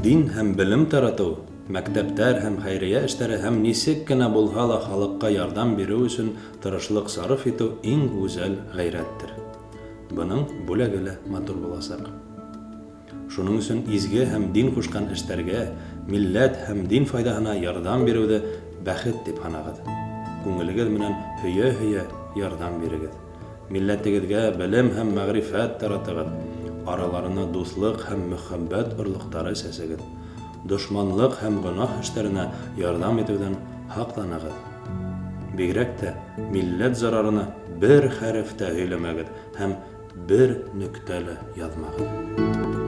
Дин һәм белем таратыу, мәктәптәр һәм хәйрия эштәре һәм нисек кенә булһа ла халыҡҡа ярҙам биреү өсөн тырышлыҡ сарыф итеү иң гүзәл ғәйрәттер. Бының бүләге лә матур буласаҡ. Шуның өсөн изге һәм дин ҡушҡан эштәргә, милләт һәм дин файҙаһына ярҙам биреүҙе бәхет дип һанағыҙ. Күңелегеҙ менән һөйә-һөйә ярҙам бирегеҙ. Милләтегеҙгә белем һәм мәгърифәт таратығыҙ, араларына дуҫлыҡ һәм мөхәббәт орлоҡтары сәсегеҙ. Дошманлыҡ һәм гонаһ эштәренә ярҙам итеүҙән һаҡланығыҙ. Бигрәк тә милләт зарарына бер хәреф тә һөйләмәгеҙ һәм бер нөктә лә яҙмағыҙ.